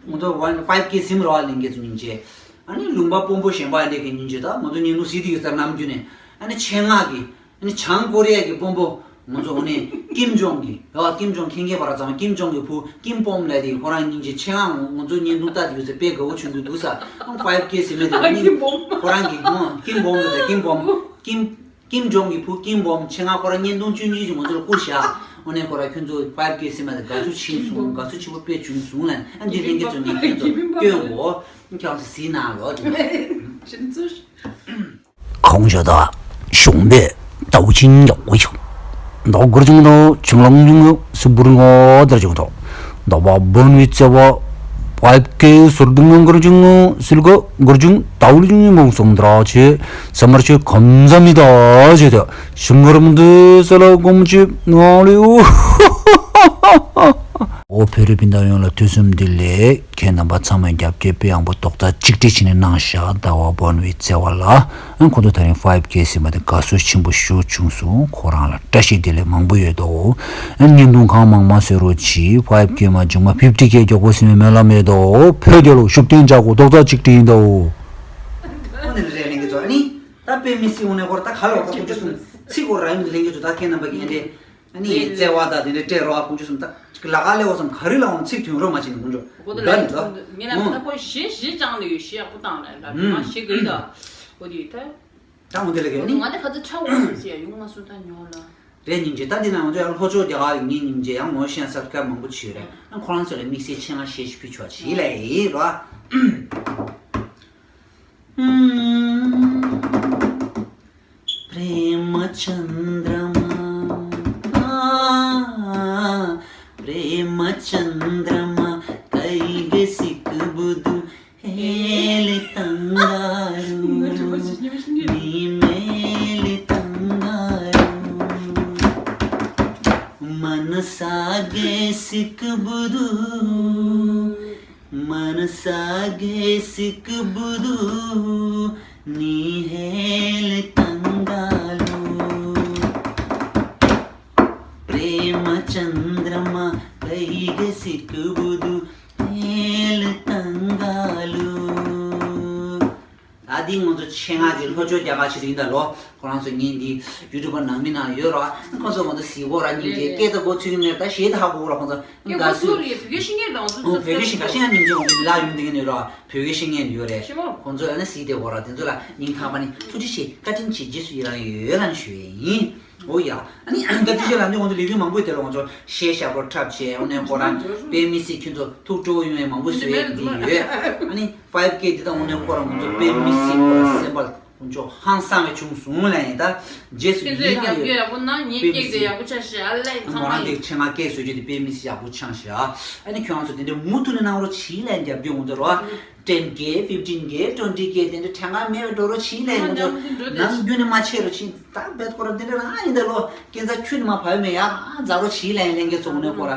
ང་ཚོ་ཝན་ཕའིབ་ཀེ་སིམ་ར་བ་ལེན་གེ་ཚོ་སྙིང་རྗེ། ཨ་ནི་ལུང་པ་སྤོམ་པོ་གཞན་པ་འདྲ་གི་སྙིང་རྗེ་ད་ང་ཚོ་ཉིན་ལུགས་སྲིད་དེ་ཡོད་ས་ནམ་རྒྱུན་ནས་ཨ་ནི་ཆེད་མངགས་ཀྱི། ཨ་ནི་བྱང་ཀོ་རི་ཡ་གི་དཔོན་པོ་ང་ཚོ་འོ་ནས་ཀིམ་ཇོང་གི་ཡ་ཀིམ་ཇོང་མཁྱེན་མཁན་པ་ར་ཚང་མ་ཀིམ་ཇོང་གི་བུ་ཀིམ་པོམ་ལབ་དེ་ཁོ་རང་སྙིང་རྗེ་ཆེད་མངགས་ང་ཚོ་བརྙན་ཐུང་ལྟ་དེ་ཡོད་ཚེ་དཔེ་དགའ་བོ་བྱུང་འདུག་འདུག་ས། ཕའིབ་ཀེ་སིམ་མེད་དེ་ཁོ་རང་གི་ཧོ་ཀིམ་པོམ་ལབ་དེ་ཀིམ་པོམ་ཀིམ་ཀིམ་ཇོང་གི་བུ་ཀིམ་པོམ་ཆེད་མངགས་ཁོ་རང་བརྙན་ཐུང་ཆུང་ཆུང་ཅིག་ང་ཚོ་ལ་བསྐུར་བཞག་འོ་ནས་ཁོ་རང་ཁྱོད་ཚོ་ཕའིབ་ཀེ་སིམ་མ་དེ་དགའ་བསུ་ཆེན་སོང་དགའ་བསུ་ཆེན་པོ་དཔེ་བྱུང་སོང་ལབ་ཨ་འདི་ལྷན་རྒྱས་ཚོ་ནས་ཁྱོད་ཚོ་སྐྱོན་གོ་ཁྱོད་ཚོ་གཟིགས་གནང་རོགས། 孔雀的雄背斗金有有，老古井头青龙牛，是不是我的就头？老把本位在我，外给是不是我的就我，是个古井道理就没送drache，什么去看咱们的觉得，什么人的在那公鸡哪里有？ ཨོ་བོད་རིགས་སྤུན་ཟླ་ཡོངས་ལ་ཐུགས་སུན་འདི་ལས་ཁྱེད་རྣམ་པ་ཚང་མས་རྒྱབ་སྐྱོར་དཔེ་ཡག་པོ་རྡོག་རྩ་གཅིག་སྒྲིལ་བྱས་ནས་གནང་ཤག་ཟླ་བ་བོན་བའི་བརྩེ་བ་ལ་ཨང་ཁོང་ཚོ་ད་རིང་ཕའིབ་ཀེ་ཟེར་མ་དེ་དགའ་བསུ་ཆེན་པོ་ཞུ་བྱུང་སོང་། ཁོ་རང་ལ་བཀྲ་ཤིས་བདེ་ལེགས་མང་པོ་ཡོད་དོ། ཨ་བརྙན་ཐུང་གང་མང་མང་བཟོས་རོགས་གྱིས། ཕའིབ་ཀེ་མ་བྱུང་མ་ཕིབ་ཏི་ཀེ་མགྱོགས་པོ་ཟིན་མེད་ལ་མེད་དོ། བོད་རྒྱལ་ལོ་ཤུགས་ལྡན་བྱ་དགོས་རྡོག་རྩ་གཅིག་སྒྲིལ་ཡིན་དོ། ཨོ་ནི་རེད་ལེན་གི་ཚོ་ཨ་ནི་ད་དཔེ་མི་སྲིད་འོ་ནས་ཁོ་ར་ད་ག་ལ་འོ་ད་ཁོ་ཚོ་གསུང་ཚིག་གོ་ར་ཡིན་ལེན་གི་ཚོ་ད་ཁྱེད་རྣམ་པ་གི་ཨ་འདྲེ། ཨ་ནི་རེད་རེད། བརྩེ་བ་དང་དེ་འདྲའི་སྤྲད་རོགས་ཨ་ཁོང་ཚོ་གསུམ་ད་ཅིག་ལ་ཁ་ལས་འོ་སམ་ག་རི་ལ་འོང་ཚིག་ཐོན་རོགས་མ་བྱེད་ནི་ཁོང་ཚོ་ཁོ་ད་དགའ་ལ་ནི་ད་ངེད་ལ་ཨོ་ད་ཁོ་ཞེ་ཞེ་ཅང་ལ་ཡོད་ཞེ་ཡག་པོ་བཏང་ལ་ལ་ཨུམ་མ་ཞེ་གི་ད་ཁོ་དེ་ད་ད་འོང་དེ་ལ་གི་ཨ་ཁོ་ད་ནི་ང་ད་ཁ་ཚ་ཁྲ་འོ་སམ་ཟེར་ཡ་ཡོང་མ་སོང་ད་ཉོ་ལ་རེད་སྙིང་རྗེ། ད་འདི་ན་ང་ཚོ་ཡང་ལྷོ་ཕྱོགས་རྒྱ་གར་གི་ངའི་སྙིང་རྗེ་ཡང་ངོ་ཤེས་སབ་སི་ཀ་རབ་མང་པོ་བྱོས་རེད་ཨ་ཁོ་རང་ཚོ་ལ་དམིགས་བསལ་ཆེད་མངགས་ཞེ་ཞེ་ཕུལ་ཆོག་བྱེད་ལ་ཡིན་རོ། प्रेम चंद्रमा प्रेम चंद्रमा कैगे सिकबुदु हेल तंगारू नी मेल तंगारू मनसागे सिकबुदु मनसागे सिकबुदु निहेल तंगालु प्रेम चंद्रमा कैगे सिकबुदु हेल तंगालु ད་འདི་ང་ཚོ་ཆེད་མངགས་ཀྱི་ལྷོ་ཕྱོགས་རྒྱ་གར་ཆེད་དུ་ཡིན་ད་ལོ། ཁོ་རང་ཚོ་ངས་འདི་ཡུ་ཊུབ་པ་ནང་མི་ནང་ཡོད་ར། ཁོ་ཚོ་ང་ཚོ་གཟིགས་གོ་ར་སྙིང་རྗེ་རེད་རེད། སྐད་ད་གོ་ཚུལ་མེད་ད་ཞེད་ད་ཧ་གོ་ར་ཁོ་ཚོ་ངས་དགའ་སུ། བོད་སྐད་ཤེས་མཁན་རང་ཚོ་ཨོ་བོད་སྐད་ཤེས་ག་ཤེས་ཡང་སྙིང་རྗེ་འོང་གི་མི་ལ་ཡོང་དེ་གི་ནས་ར་བོད་སྐད་ཤེས་མཁན་ཡོད་རེད། ཤེས་མོ། ཁོ་ཚོ་ཡང་ན་གཟིགས་བསྡད་གོ་ར་དེ་ཚོ་ལ་སྙིང་ཐག་པ་ནས་ཐུགས་རྗེ་ཆེ་བཀའ་དྲིན་ཆེ་རྗེས་སུ་ཡི་རང་ཡོད་ལ་ནས་ཞུ་ཡས་ཡིན། ཨོ་ཡ། ཨ་ནི་ད་དེ་རྗེས་ལ་ནི་ང་ཚོ་ལས་འགུལ་མང་པོ་དེ་ལ་ང་ཚོ་གཞས་ཞབས་བྲོ་འཁྲབ་བྱས་ཨ་ནི་ཁོ་རང་དཔེ་མི་སྲིད་ཁྱོད་ཚོ་ཐུགས་སྤྲོ་བོ་ཡོང་ཡས་མང་པོ་བཟོས་ཡས་ཀྱི་ཡོད། ཨ་ནི་ཕའིབ་ཀེ་འདི་དང་ཨ་ནི་ཁོ་རང་ང་ཚོ་དཔེ་མི་སྲིད་ཁོ་རང་སེམས་པ་ དཀོན་མཆོག་ཧང་སང་བའི་བྱུང་སོང་ལ་ཡིན། ད་རྗེས་སུ་ཁྱེད་ཡི་ཚོས་རྒྱབ་སྐྱོར་ཡག་པོ་གནང་། ངའི་ཀེག་དེ་ཡག་པོ་ཆགས་ཤག་ཨ་ལས། ཚང་མ་མོ་རང་དེ་ཆེད་མངགས་ཀེག་བཟོ་རྒྱུ་དེ་དཔེ་མི་སྲིད་ཡག་པོ་ཆགས་ཤག་ཨ་ནི་ཁྱོད་རང་ཚོ་དེ་འདྲའི་མུ་མཐུད་ནས་གནང་རོགས་བྱེད་ལ་རྒྱབ་སྐྱོར་འོང་ཚར་རོ། ten K, fifteen K, twenty K དེ་འདྲ་གྲངས་ཀ་མེད་པའི་འགྲོ་རོགས་བྱེད་ལ་འོང་ཚར། ནམ་རྒྱུན་ནས་མ་ཆད་རོགས་བྱེད། ད་བེད་ཁོ་རང་དེ་འདྲ་རང་ཡིན་ད་ལོ། སྐྱེ་འཚར་ཁྱོད་ནི་མ་བབས་མེད་ཡ། ཛ་རོ་བྱེད་ལ་ཡིན་ལེན་གྱི་ཚོགས་ནས་ཁོ་ར།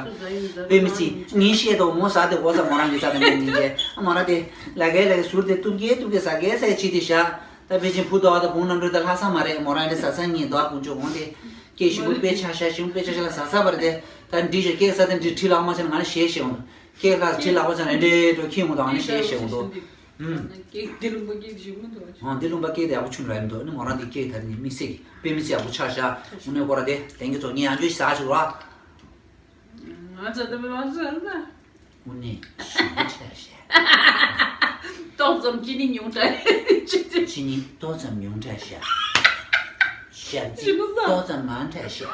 དཔེ་མི་སྲིད་ངས་བཤད་དོ་མོ་ཟ་དེ་གོ་ས་མོ་རང་གི་ས་དེ་མེད་ཡིན་གྱི། ཨ་མོ་རང་དེ་ལ་གའི་ལ་གའི་ཟུར་དེ་ཏུབ་ཀྱི་ཏུབ་ཀྱི་ཟ་གའི་ཟ་ཡི་བྱེད་དེ་ཤག་ད་ཕལ་ཆེར་བུ་དོ་བ་དང་བུ་རྣམ་གྲོལ་དང་ལྷག་ས་མ་རེད། མོ་རང་རེ་ཟ་ས་ངས་དོ་བ་ཀུན་སྤྱོད་འོང་དེ། སྐད་ཞིབ་པོ་དཔེ་ཆ་ཤ་ཞིབ་པོ་དཔེ་ཆ་ཤ་ལ་ཟ་ས་བར་དེ། ད་འདྲི་ཞོ་སྐད་ས་དེ་འདྲི་ཁྲི་ལག་མ་ཆ་ན་ང་ལ་ཞེས་ཞེས་འོང་། སྐད་ལ་ཁྲི་ལག་མ་ཆ་ན་འདྲེ་འགྲོ་ཁྱི་འོང་དང་ང་ལ་ཞེས་ཞེས་འོང་དོ། ཨུམ། སྐད་འདི་ལུང་པ་སྐད་ཞིབ་མོ་འདུག་ཨང་འདི་ལུང་པ་སྐད་དེ་ཡག་པོ་ཆུང་ར་ཡིན་འདུག་ཨ་ནི་མོ་རང་འདི་སྐད་ད་རིང་དམིགས་བསལ་གྱི་དཔེ་མི་སྲིད་ཡག་པོ་ཆགས་ཤག་དངོས་གནས་ཁོ་ར་དེ་དེང་གི་ཚོགས་ངས་ཡང་བསྐྱར་ཞིག་ཟ་ཞུ་ར། ང་ཚོ་དེ་མི་མ་ཟ་ན། དངོས་གནས་ཞིམ་པོ་ཆགས་ཤག་ཏོག་ཙམ་ཅི་ནི་ཉུང་དྲགས། ཅི་ནི་ཏོག་ཙམ་ཉུང་དྲགས་ཤག་ཞག་ཅི་ཞིམ་པོ་ཟ། ཏོག་ཙམ་མང་དྲགས་ཤག་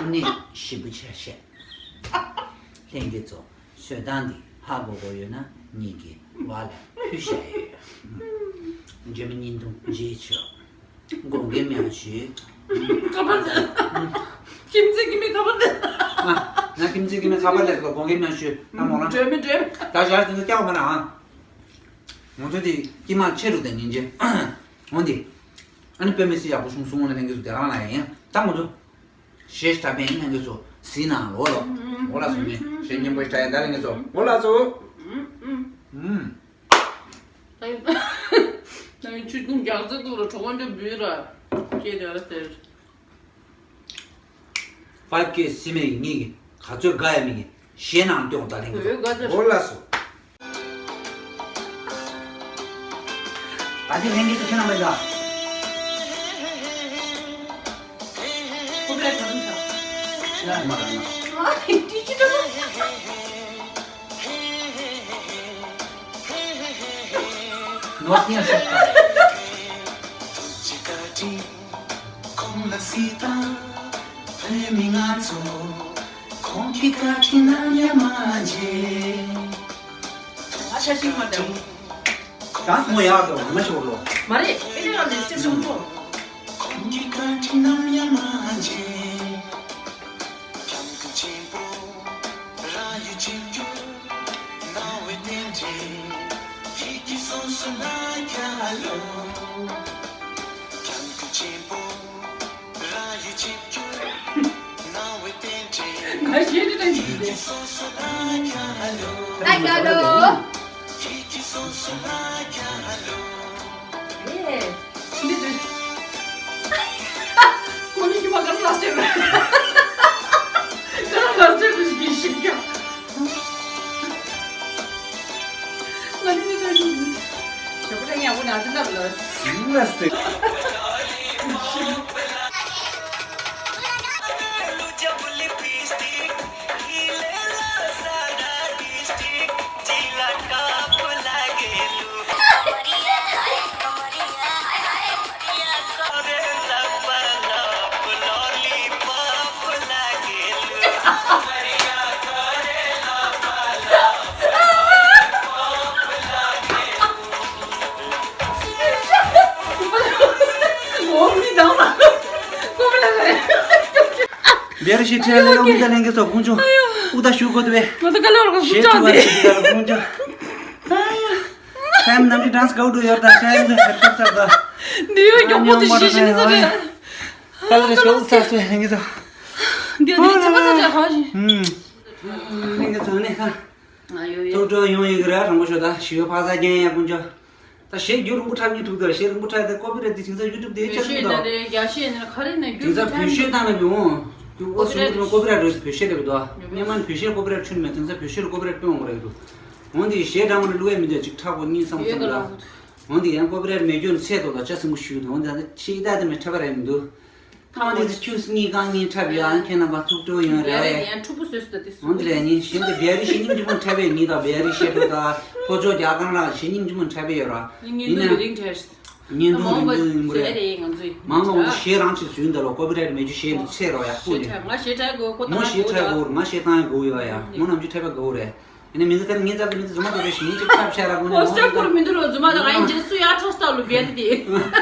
དངོས་གནས་ཞིམ་པོ་ཆགས་ཤག་ལྷན་རྒྱས་ཚོ། བཟོ་སྟངས་འདི་ཧ་གོ་གོ་ཡོད་ན་ངེད་ཀྱི་བ་ལ་ཕུལ་བྱ་ཡོད། འཇོན་མི་བརྙན་ཐུང་རྗེས་ཆོག་དགོངས་འགལ་མེད་པ་ཞུ། ཁ་པར་ཟེར། ཁྱིམ་མཚེས་ཀྱི་མི་ཁ་པར་ཟེར། ཨ། ང་ཁྱིམ་མཚེས་ཀྱི་མི་ཁ་པར་ལས་སོ་དགོངས་འགལ་མེད་པ་ཞུ། ད་མོ་རང་། འགྲོས་མི་འགྲོས། ད་ཞར་དེ་ཚོ་སྐྱག་མ་ར་ཨང་། ང་ཚོ་དེ་དཀྱིལ་མ་ཆེ་རུ་དང་ཉིན་རྗེ། འོན་ཏེ། ཨ་ནི་དཔེ་མི་སྲིད་ཡག་པོ་བྱུང་སོང་ལ་ལྷན་རྒྱས་ཚོ་དེ་རང་ལ་ཡིན། ད་ང་ཚོ། གཞས་ཞིག་འཁྲབ་མཁན་ལྷན་རྒྱས་ཚོ་གཟིགས་གནང་རོགས་ལོ། འོ་ལགས་སོ། ངས་གཞས་སྙན་པོ་ཞིག་འཁྲབ་ཡིན་ད་ལྷན་རྒྱས་ཚོ། འོ་ལགས་སོ། ད་ཡིན་ད་ཡིན་ཆུ་ཀུན་རྒྱག་རྩེ་འདུག་ལ་གྲོགས་པོ་འདྲ་འབུལ་ར། སྐྱེས་དེ་ར་ཟེར། ཕའིབ་ཀེ་སི་མེད་ཀྱི་ངེད་ཀྱི་ག་ཚོད་དགའ་ཡ་མེད་ཀྱི་གཞས་ནང་སྟོན་ད་ལྷན་རྒྱས་ཚོ། འོ་ལགས་སོ། ད་ཅི་ལྷན་རྒྱས་ཚོ་ཁྱེད་རང་མེད་ད། ཁོ་པའི་གང་ཆ། ཡ་མ་ར་ན། ཨ་ཏི་ཅི་ཏོ། ནོར་ཉ་ཤོག་ད། ཁོང་ལ་སྲིད་དང་བོད་མི་ང་ཚོ། ཁོང་གི་བཀའ་དྲིན་ནམ་ཡང་མ་བརྗེད། ཨ་ཤ་ཤིང་མ་འདྲ། གང་སྨོ་ཡག་ཏུ་མ་ཤོར་ལོ། མ་རེད་ཨེ་ནི་རང་ནས་སེ་སོང་ལོ། ཁོང་གི་བཀའ་དྲིན་ནམ་ཡང་མ་བརྗེད། སྐྱབས་མགོན་ཆེན་པོ་རང་ཡུལ་གཅིག་གྱུར་གནང་བའི་རྟེན་འབྲེལ་ཡིད་ཀྱི་སོ་སོ་ལ་ཁྱབ་ལོ། སྐྱབས་མགོན་ཆེན་པོ་རང་ཡུལ་གཅིག་གྱུར་གནང་བའི་རྟེན་འབྲེལ། ང་ཞེ་དྲག་ཡིད་ཀྱི་སོ་སོ་ལ་ཁྱབ་ལོ། ཨ་ཀ་ལོ། ཡིད་ཀྱི་སོ་སོ་ལ་ཁྱབ་ལོ། ཡེ། འདི་འདི། ཁོ་གཉིས་ཀྱི་མ་ག་རེ་ལ་སྤྱད་པ། ག་རེ་ལ་སྤྱད་པ་ཞིག་གིས་ཤིག་ཀྱང་། ང་ནི་འདི་འདྲ་ཞིག་ཡིན། ཞོགས་པ་ཡག་པོ་ན་ཚོད་ལབ་ལ། ཡིན་ལ་སེ། བེ་རི་ཤི་ཁྲེ་ལེ་ལོ་མི་ད་ལེན་གི་སོ་ཁུང་ཆུ། ཨུ་ད་ཤུ་གོ་དུ་བེ། ང་ད་ག་ལོར་ག་ཤེ་ཁུ་ཆ་ཁུ་དེ། ཤི་ད་ལ་ཁུང་ཆུ། ཨ་ཡ། ཁྲེམ་ནམ་གྱི་ཌན་སི་གའུ་ཌུ་ཡོར་ད་ཁྲེམ་དུ་ཧེ་ཐོབ་ཚར་ད། འདི་ཡོད་མགྱོགས་པོ་དེ་ཤི་ཤི་ནི་ས་རེད། ད་ལ་རེ་ཤོག་ཚ་སུ་ཧེ་ངི་ཚོ། འདི་ཡོད་འདི་ཚེ་པ་ཚ་རེད་ཧ་ཤི། ཧུམ། ནི་ག་ཚོ་ནི་ཁ། ཨ་ཡོ་ཡོ། ཐོག་འགྲོ་ཡོང་ཡི་གི་ར་རང་པོ་ཤོ་ད་ཞི་བའི་ཕ་ས་རྒྱན་ཡ་ཀུན་ཅོ། ད་གཞས་རྒྱུ་རིང་པོ་འཁྲབ་ཉིན་ཐུག་ད་གཞས་རིང་པོ་འཁྲབ་ད་ཀོ་པི་རེ་ཊི་དེ་དེང་སང་ཡུ་ཊུབ་དེ་བོད་ཆ་གཞས་ཐུག་ད། ད་རེད་རྒྱ་གཞས་ནི་ཁ་རེ་ནས་རྒྱུ་དེང་སང་བོད་གཞས་བཏང་ན་བི་འོང་། རྒྱུ་ཨོ་སི་ཊི་རེ་ཊི་ཀོ་པི་རེ་ཊི་རེད། བོད་གཞས་རེད་བི་དོ། སྔོན་མ་ནི་བོད་གཞས་ཀོ་པི་རེ་ཊི་ཆུན་མེད། དེང་སང་བོད་གཞས་ཀོ་པི་རེ་ཊི་ཕུལ་འོང་གི་རེད་འདུག་འོན་ཏེ་གཞས་འདྲ་མོ་ནི་བླུག་ཡ་མི་འདུག་ཅིག་འཁྲབ་གོ་གཉིས་བསམ་བསམ་ད། འོན་ཏེ་ཡང་ཀོ་པི་རེ་ཊི་མེད་རྒྱུ་ནི་ཚད་དོ་ད་ཆ་སྲིན་པོ་ཞུ་འདུག་འོན་ཏེ་ད་ཆེ་ད་དེ་མེད་འཁྲབ་པ་རེད་མི་འདུག་ཁང་དེ་ཚོ་ཁྱུ་གཉིས་རྐང་གཉིས་འཁྲབ་ཡོད། ཨ་ཁྱེད་རྣམ་པ་ཐུགས་སྤྲོ་ཡོང་རེད། ཡང་འཁྲུག་པོ་བཟོས་སོང་ད་དེ་འོན་ཏེ་ལས་ཉིན་གཞན་དེ་བེ་རི་ཤེ་སྙིང་རྗེ་མོ་འཁྲབ་པའི་ཉིན་དང་བེ་རི་ཤེ་སྤྲོ་དང་ཕོ་ཅོ་རྒྱ་གར་ལ་ཤེ་སྙིང་རྗེ་མོ་འཁྲབ་པའི་ཡོད་ར། ཡིན་ན་བེ་རི་འཁྲབ། བརྙན་ཐུང་རིང་པོ་རིང་པོ་རེད། མང་མང་གཞས་རང་ཅིག་བཟོས་འདི་ལོ་ཀོ་པི་རེ་ཊི་མེད་རྒྱུ་གཞས་འདི་ཚད་རོ་ཡག་པོ་རེད། ང་གཞས་འཁྲབ་དགོས་ཁོ་ང་གཞས་འཁྲབ་དགོས་རེད། ང་གཞས་བཏང་ཡ་དགོས་ཡོད་ཡ། མོ་ནམ་རྒྱུན་འཁྲབ་པ་དགོས་རེད། ཨ་ནི་མི་འདི་ལྟར་ངའི་རྩར་དུ་མི་འདི་རྫུན་མ་འདུག་རེད་ཞིག་ངས་ཅིག་ཁྲབ་བཤད་ར་ཀུན་ནས་ཁོ་སྐྱབས་ཁོར་མི་འདུག་ལོ། རྫུན་མ་དང་ཨ་ཡིན་རྗེས་སུ་ཡར་ཁྲོ་སྟག་ལོ་བེད་དེ།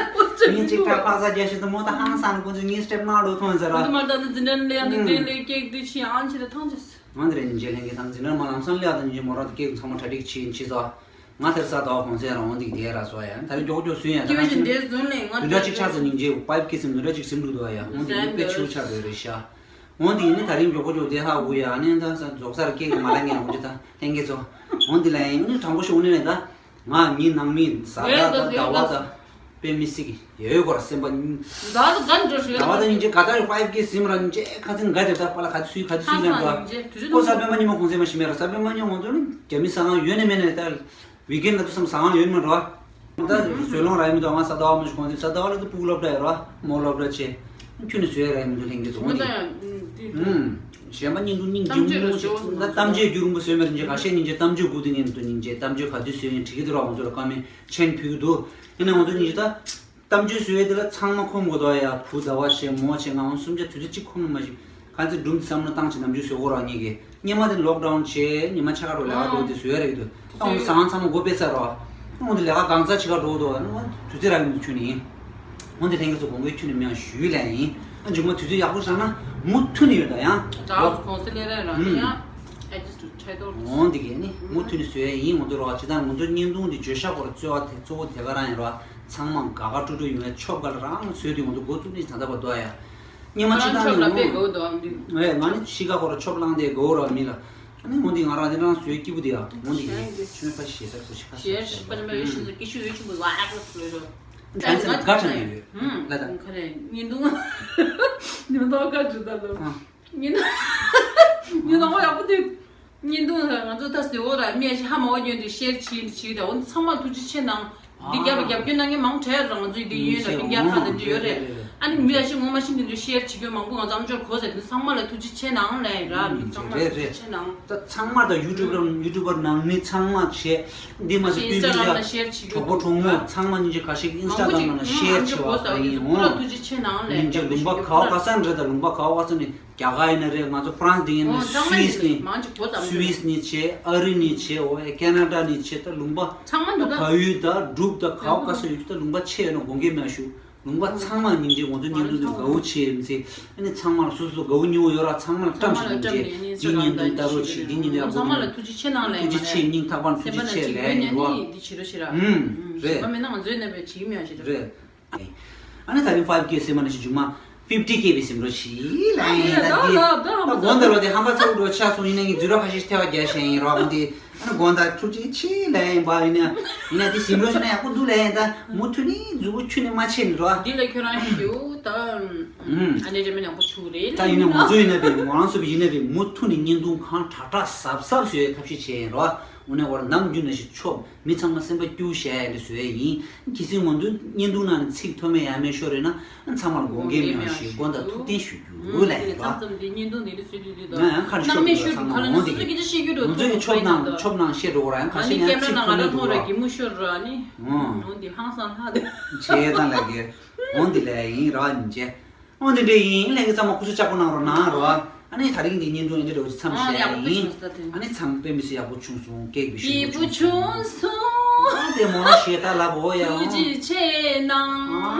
ངས་ཅིག་ཁྲབ་ཕག་ཚ་རྒྱ་ཞིག་ཏུ་མོ་ད་ཧང་སང་ཀུན་ཚོས་ངའི་སྐྲེབ་གནང་འགྲོ་ཐོན་ཟེར་ར། འདི་མ་ད་ནི་འཛིན་གྲྭ་ལས་ཡང་འདི་ལས་ཀེག་འདི་ཕྱིན་ཨང་ཕྱིན་ད་ཐང་ཅེས། ང་འདི་རེད་ཉིན་རྗེས་ལྷན་རྒྱས་དང་འཛིན་གྲྭ་མ་ལམ་སང་ལས་དང་ཉིན་རྗེས་མོ་རང་དུ་ཀེག་ཚང་མ་གྲ་སྒྲིག་ཕྱིན་ཕྱིན་ཚོ། ང་དེར་ས་དོག་གོང་ཚད་རང་འོང་འདི་དེ་ར་སོ་ཡ་ད་རེ་མགྱོགས་མགྱོགས་སུན་ཡ་ད་སྐྱེ་བོ་ཞིག་འདས་ཟུན་ལས་ང་དུ་འདྲ་ཅིག་ཆགས་ཚོ་ཉིན་རྗེས་ཕའིབ་ཀི་སིམ་དུ་འདྲ་ཅིག་སིམ་འདུག་དོ་ཡ་འོང་འདི་ཡིན་དཔེ་ཆེའུ་ཆགས་དོ་རེད་ཤ། འོན་ཏེ་ཡིན་ནི་ད་རིང་མགྱོགས་པོ་མགྱོགས་དེ་ཧ་གོ་ཡ་ཨ་ནི་ད་ས་རྫོགས་སར་སྐད་ཀྱི་མ་ལ་ངན་འོང་ཅི་ད་ལྷན་རྒྱས་ཚོ། འོན་ཏེ་ལ་ཡིན་ནི་དྲང་པོ་ཞིག་འོང་ནི་རེད་ད། ང་ཉིན་ནང་མི་ཟ་ད་ད་ཟླ་བ་ད་དཔེ་མི་སྲིད་ཀྱི་ཡོད་གོ་ར་སེམས་པ་ཉིན། ཟླ་བ་ད་ག་འགྲོ་ཞིག་ཟླ་བ་ད་ཉིན་གཅིག་ག་ད་རེ་ཕའིབ་ཀི་སིམ་ར་ཉིན་གཅིག་ཁ་ཚིག་འགའ་དེ་ད་པ་ལ་ག་ཚོད་སུས་ག་ཚོད་སུས་ལ་འགྲོ། ཁོ་ས་པད་མ་ཉིན་མོ་གོང་ཚད་མ་ཞིམ་མེད་ར་ས་པད་མ་ཉིན་ང་ཚོ་ནི་རྒྱ་མི་ས་ཁང་ཡོད་ནི་མེད་ནི་ད། ཝི་ཀེན་ལ་དུ་བསམ་ཟ་ཁང་ཡོད་མ་འགྲོ། ད་བཟོས་ལོང་ར་ཡི་མི་འདུག་ང་ས་ཟླ་བ་མ་ཞིག་གོང་ཚེ་ས་ཟླ་བ་ལ་དུ་སྤུག་སློབ་གྲྭ་ཡོད་ར་མོ་སློབ་གྲྭ་ཆེ། ཁྱོད་ནི་བཟོས་ར་ཡི་མི་འདུག་ལྷན་རྒྱས་ཚོ་འོང་དེ། ཧུམ། གཞན་པ་བརྙན་ཐུང་སྙིང་རྗེ་མོ་ཞིག་ད་གཏམ་བརྗོད་བསྒྱུར་མོ་བཟོས་མེད་རིན་ཆེན་ཁ་ཤས་སྙིང་རྗེ་གཏམ་བརྗོད་སྒུག་དེ་ངས་མི་འདུག་སྙིང་རྗེ་གཏམ་བརྗོད་ག་དུས་བཟོས་ཡིན་དྲི་གི་འདུག་ར་ང་ཚོ་ལ་བཀའ་མོལ་མཆན་ཕུལ་གི་འདུག་ཡིན་ན་ང་ཚོ་སྙིང་རྗེ་ད། གཏམ་བརྗོད་བཟོས་ཡས་དེ་ལ་ཚང་མ་ཁོམ་དགོས་དོ་ཡ་བུ་ཟླ་བ་ཞེས་མོ་ཞེས་ང་འོང་གསུམ་ཆ་དུས་ཚོད་གཅིག་ཁོམ་ན་མ་ཞིག་ག་ཚོད་སྒྲུང་བསམ་བློ་བཏང་ཆེ་ནམ་རྒྱུན་བཟོས་གོ་ར་ཉིད་ཀྱི་སྙེ་མ་དེ་ལོག་ཌའུན་བྱས་ཉི་མ་ཆ་ག་འགྲོ་ལས་ཀ་འགྲོ་དེ་བཟོས་ཡ་རེད་འདུག་ཨ་འོང་ཟང་ཚང་མ་སྒོ་ཕྱེ་ཚར་རོ། ཨ་འོང་དེ་ལས་ཀ་གང་ཚ་ཆི་ག་འགྲོ་འདུག་ཨ་འོང་དུས་ཚོད་རག་གི་མི་འདུག་ཁྱོད་ནི་ཡིན། འོང་དེ་ལྷན་རྒྱས་ཚོ་དགོངས་པའི་ཁྱོད་ནི་མི་ཡང་ཞུས་ལས་ཡིན། ཨ་མཇུག་མ་དུས་ཚོད་ཡག་པོ་བཞག་ན་མུ་མཐུད་ནས་ཡོད་ད་ཡང་ལོག་གོང་ས་ལས་ར་རང་ནི་ཡང་ཨེ་ཇི་སི་ཊུ་ཁྲའི་ཏོར་འོང་དེ་གས་ནི་མུ་མཐུད་ནས་བཟོས་ཡ་ཡིན། འོང་དུ་རོགས་ཇི་ལྟར་ང་ཚོ་བརྙན་ཐུང་འདི་བརྗོད་བྱ་སྐོར་རྩོལ་བ་དེ་གཙོ་བོ་དེ་ག་རང་ཡིན་རོགས། ཚང་མ་དགའ་དགའ་སྤྲོ་སྤྲོ་ཡོང་བའི་ཆོབ་དགའ་ལ་རང་བཟོས་དུས་ང་ཚོ་འགོ་བཙུགས་ནས་ད་ལྟ་བར་འདུག་ཡ། སྙེ་མ་ཆི་ལྟར་ནས་འོང་། ཨེ་ང་ནི་ཕྱི་ཁ་ཁོ་ར་ཆོབ་བླངས་ཏེ་དགའ་བོ་ར་མི་ལ། ཨ་ནི་འོང་དེ་ང་རང་དེ་རང་བཟོས་སྐྱིད་པོ་དེ་ཡ་འོང་དེ་ཡིན་ཆུ་མེད་པ་ཞེ་ས་ཁོ་ཞིག་ཁ་ཞེ་ཞིག་པ་ནི་མ་ཡོད་ཤིན་ཏུ་སྐྱིད་ཤོད་ཡོད་ཆུང་བུ་ལ་ཨ་ཁོ་ལོས་རོ། ཨ་ནི་ང་དགའ་དྲན་ཡོད་ལ་ད། ཁ་རེ་ཉིན་དུང་ཉིན་དུང་དགའ་འཇུ་ད་ལོ། ཨ། ཉིན་དུང་ཉིན་དུང་ཡག་པོ་དེ། བརྙན་ཐུང་ལ་ང་ཚོ་ད་ཟེར་འོ་ར་མི་ཡ་ཞིག་ཧ་མ་བ་ཉོན་དུ་ཤེར་བྱེད་བྱེད་ད་འོ་ཚང་མ་ཐུགས་རྗེ་ཆེ་གནང་། འདི་རྒྱབ་རྒྱབ་སྐྱོར་གནང་མཁན་མང་དྲགས་ར་ང་ཚོའི་འདི་ཡོད་ན་སྤུན་ཀྱག་ཁག་དང་འདི་ཡོད་རེད། ཨ་ནི་མི་ཡ་ཞིག་ངོ་མ་ཤིན་ཏུ་འདི་ཤེར་བྱེད་རྒྱུ་མང་པོ་ང་ཚོ་ཨམ་ཅོག་གོ་ཟེར་དུས་ཚང་མ་ལ་ཐུགས་རྗེ་ཆེ་གནང་ལན་ར་མི་ཚང་མ་ལ་ཐུགས་རྗེ་ཆེ་གནང་། ད་ཚང་མ་ད་ཡུ་ཊུབ་ར་ཡུ་ཊུབ་པར་ནང་མི་ཚང་མ་བྱས་འདི་མ་ཟད་སྤུན་མི་ཡ་གྲོགས་པོ་གྲོགས་མོ་ཚང་མ་སྙིང་རྗེ་ཁ་ཤས་ཨིན་སི་ཊ་གྷ་རམ་ནང་ལ་ཤེར་བྱེད་པ་ཡིན་འོང་། སྙིང་རྗེ་ལུང་པ་ག་བ་ག་ས་རེད་ད་ལུང་པ་ག་བ་ག་ས་ནས། རྒྱ་གར་ཡིན་ན་རེད། ང་ཚོ་ཧྥ་རན་སི་དེ་ཡིན་ན་སུད་སི་ནས་སུད་སི་ནས་བྱས། ཨ་རི་ནས་བྱས། འོ་ཡ་ཁེ་ན་ཌ་ནས་བྱས། ད་ལུང་པ་ཚང་མ་འདུག་ད། བལ་ཡུལ་དང་འབྲུག་དང་ག་བ་ག་ས་ཡོད་ཀྱི་ད་ལུང་པ་ཆེ་ཡོད་ན་དགོངས་འགལ་མེད་ཞུ། ལུང་པ་ཚང་མ་སྙིང་རྗེ། ང་ཚོ་བརྙན་ཐུང་དེ་དགའ་བོ་ཆེ་ཡིན་ཚེ་ཨ་ནི་ཚང་མ་ལ་སོ་སོ་དགའ་བོ་ཉེ་བོ་ཡོད་ར་ཚང་མ་ལ་བཀྲམ་ཞིག་སྙིང་རྗེ། འདི་བརྙན་ཐུང་ལྟ་རོགས་བྱེད། འདི་བརྙན་ཐུང་ཡག་པོ་འདུག་ཚང་མ་ལ་ཐུགས་རྗེ་ཆེ་གནང་ལ་ཐུགས་རྗེ་ཆེ། སྙིང་ཐག་པ་ནས་ཐུགས་རྗེ་ཆེ་ལན་ཡིན་རོགས། འདི་བྱེད་རོགས་ཞེ་ར། ཨུམ་རེད། གཞན་པ་མེད་ན་ང་ཚོའི་ནང་པའི་བྱེད་མི་ཡང་ཞེ་ར། རེད། ཨ་ནི་ད་རིང་ཕའིབ་ཀེ་སེམས་མ་ནས་ཞིག་མཇུག་མ་ཕིབ་ཊི་ཀེ་བའི་སེམས་རོ་ཞིག་ལ་ཡིན་ད་འདི་ད་དགོང་དག་ལོ་དེ་ཧམ་པ་ཚ་བོ་འགྲོ་ཆགས་སོང་ཡིན་ན་ངས་འཛུལ་རོགས་ཁ་ཤས་ཐལ་བ་རྒྱག་བཞིན་ཡིན་རོགས་འདི། ཨ་ནི་དགོང་དག་ཐུགས་རྗེ་ཆེ་ལ་ཡིན་པ་ཡིན་ན་ཡིན་ན་དེ་སེམས་རོ་ཞིག་ན་ཡག་པོ་འདུག་ལ་ཡིན་ད་མུ་མཐུད་ནས་མཛུབ་གུ་ཁྱུ་ནས་མ་ཆད་ནས་རོགས། འདི་ལ་ཁྱོད་རང་ཞུ་ད། ཨ་ནི་རེ་མེད་ནག་པོ་ཆུ་རེད་ད་ཡིན་ན་ང་ཚོ་ཡིན་ན་བས་ང་རང་ཚོ་བས་ཡིན་ན་བས་མུ་མཐུད་ནས་བརྙན་ཐུང་གང་དྲག་དྲག་ཟབ་ཟབ་བཟོ་ཡའི་ཐབས་ཤེས་བྱས་ཡིན་རོགས། འོ་ནས་འོར་ནམ་རྒྱུན་ནས་ཞིག་ཆོབ། མི་ཚང་མ་སེམས་པ་སྐྱིད་པོ་བྱས་ཡ་འདི་བཟོས་ཡ་ཡིན། གལ་སྲིད་ང་ཚོའི་བརྙན་ཐུང་ནང་ནས་ཚིག་མཐོ་དམན་ཡ་མེད་ཤོར་རེད་ན་ཚང་མར་དགོངས་འགལ་མེད་པ་ཞིག་དགོངས་དག་ཐུགས་བརྟན་ཞུ་རྒྱུ་ལ་ཡིན་རོགས། ང་ཡང་ཁ་ནས་ཤོར་འདུག་ཚང་མ་འོང་དེ་གི་ང་ཚོའི་ཆོབ་ནང་ཆོབ་ནང་བཤད་འགྲོ་གོ་ར་ཡང་ཁ་ཤས་ཡང་ཚིག་མཐོ་དམན་འདུག་རོགས། བྱས་ཙང་ལ་གི་འོང་དེ་ལས་ཡིན་རོགས་ཉིན་བྱས། འོང་དེ་འདྲ་ཡིན་ལས་ཀྱི་ཚང་མ་སྐུ་གཟུགས་ལྕགས་པོ་གནང་རོགས་གནང་རོགས། ཨ་ནི་ད་རིང་འདི་བརྙན་ཐུང་འདི་འདྲ་བོ་ཅིག་མཚམས་བཞག་ཡིན། ཨ་ནི་མཚམས་དཔེ་མི་སྲིད་ཡག་པོ་བྱུང་སོང་། སྐད་བི་ཞིག་པོ་བྱུང་སོང་། ཨ་དེ་མོ་ཞེ་ད་ལབ་འོ་ཡ། ཐུགས་རྗེ་ཆེ་གནང་།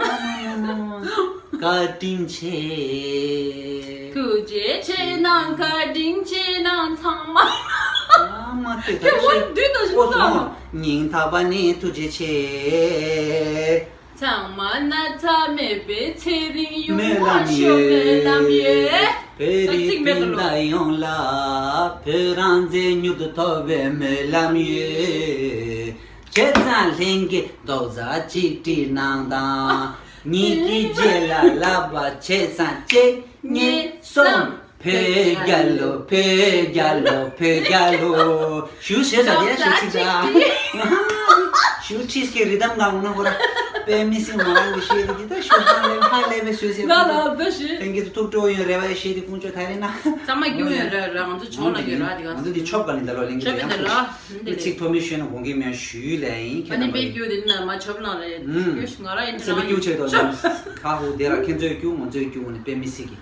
བཀའ་དྲིན་ཆེ། ཐུགས་རྗེ་ཆེ་གནང་། བཀའ་དྲིན་ཆེ་གནང་ཚང་མ། ཨ་མ་དེ་ད་ཁྱོད་འོ་འདུས་ད་ཞིག་ཨོ་སོང་། སྙིང་ཐག་པ་ནས་ཐུགས་རྗེ་ཆེ། ཚང་མ་ན་ཚ་མེད་པའི་ཚེ་རིང་ཡུན་མང་ཤོག་སྨོན་ལམ་ཡོད། བོད་རིགས་སྤུན་ཟླ་ཡོངས་ལ་བོད་རང་བཙན་མྱུར་དུ་ཐོབ་པའི་སྨོན་ལམ་ཡོད། བྱས་ཙང་ལྷན་རྒྱས་རྡོག་རྩ་གཅིག་སྒྲིལ་གནང་དང་། ཉིད་ཀྱི་རྗེས་ལ་བསླབ་པ་བྱས་ཙང་གཅིག་གཉིས་གསུམ། བོད་རྒྱལ་ལོ། བོད་རྒྱལ་ལོ། བོད་རྒྱལ་ལོ། ཞུ་ཞེས་ཟ་རྒྱ་ཞེས་ཚིག་ད། ཞུ་ཁྲིས་ཀྱི་རི་དམ་གང་ན་ཧོ་ར། དཔེ་མི་སྲིད་མ་རང་གི་ཤེས་དེ་འདི་ད་ཞུ་ཧ་ལས་ཧ་ལས་པའི་སོས་སེ། ལ་ལ་བདེ་ཞེས། དེང་གི་ཐུགས་སྤྲོ་ཡོད་རེ་བ་ཡ་ཤེས་དེ་ཀུན་སྤྱོད་ཐ་རེ་ན། ཚང་མ་རྒྱུ་ཡོད་རེ་རེ་ང་ཚོ་ཆོག་ལ་གི་ར་དེ་ག་ང་ཚོ་འདི་ཆོབ་ག་ལིན་ད་ལོ་ལེན་གི་ཆོབ་ཡིན་ད་ར། ཚིག་ཐོ་མི་ཤོད་ན་དགོངས་གི་མེད་ཞུས་ལས་ཡིན་ཁྱེད་ཨ་ནི་རྣམ་པའི་པ་རྒྱུ་དེ་ན་མ་ཆོབ་ལ་རེད། ང་ར་ཡིན་ད་སེམས་པ་ར་སྐྱུག་ཆེ་དོ་ཁ་ཧུ་དེ་ར་ཁྱེད་ཚོའི་སྐྱུག་ང་ཚོའི་སྐྱུག་ནི་དཔེ་མི་སྲིད་གི།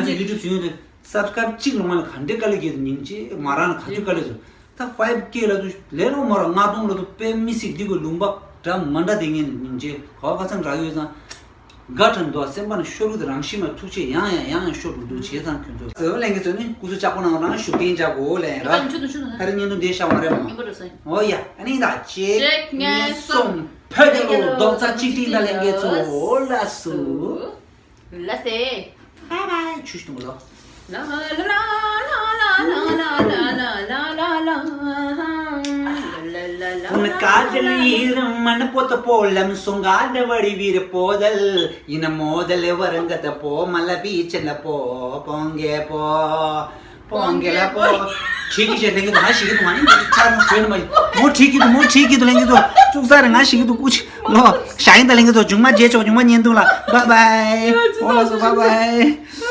ང་ཚོ་ཡུ་ཊུབ་བྱུང་ཡོད་དུས་སབ་སི་ཀ་རབ་གཅིག་ལོངས་མ་ལ་ག་འདྲའི་དཀའ་ལས་བརྒྱབ་འདུག་སྙིང་རྗེ། མ་རང་ལ་ག་ཚོད་དཀའ་ལས་བརྒྱབ། ད་ཕའིབ་ཀེ་ལ་དུ་ལས་ལོ་མ་རང་ལྔ་སྟོང་ལ་དུ་དཔེ་མི་སྲིད་འདི་གོ་ལུང་པ་འདྲ་མ་འདྲ་དེ་ངས་སྙིང་རྗེ། ག་བ་ཁ་སང་རག་ཡོད་ཙང་། དགའ་དྲན་འདུག་སེམས་པ་ནས་ཤོར་གི་དང་རང་ཤི་མ་ཐུགས་ཆེ་ཡང་ཡང་ཡང་ཡང་ཤོར་གི་འདུག་བྱས་ཙང་ཁྱོད་ཚོ་ཟེར་བ་ལེན་གི་ཚོ་ནི་སྐུ་གཟུགས་ཅག་པོ་ནང་རང་ཤུགས་ལྡན་ཅག་གོ་ལེན་ར། ད་རིང་བརྙན་ཐུང་འདི་ཤ་བ་རེད་མ། ཨོ་ཡ། ཨ་ནི་ད་གཅིག་གཉིས་གསུམ། བོད་རྒྱལ་ལོ་རྡོག་རྩ་གཅིག་སྒྲིལ་ད་ལེན་གི་ཚོ་ལ་སུ། ལ་སེ། བའི་བའི། ཆུ་ཞིག་འཐུང་གོ་ལོ། ལ་ལ་ལ། ཁྲིག་གི་ཞེས་ལེན་གི་འདུག་ང་ཞིག་གི་འདུག་ང་ནི་ཚར་མ་བྱོས་ནི་མ་མོ་ཁྲིག་གི་འདུག་མོ་ཁྲིག་གི་འདུག་ལེན་གི་འདུག་ཙུག་ས་རེ་ང་ཞིག་གི་འདུག་ཀུ་ཆི་ལོ། ཞ་ཡིན་ད་ལེན་གི་འདུག་མཇུག་མ་རྗེས་ཆོག་མཇུག་མ་བརྙན་ཐུང་ལ་བའི་བའི། ཨོ་ལ་སོ་བའི་བའི།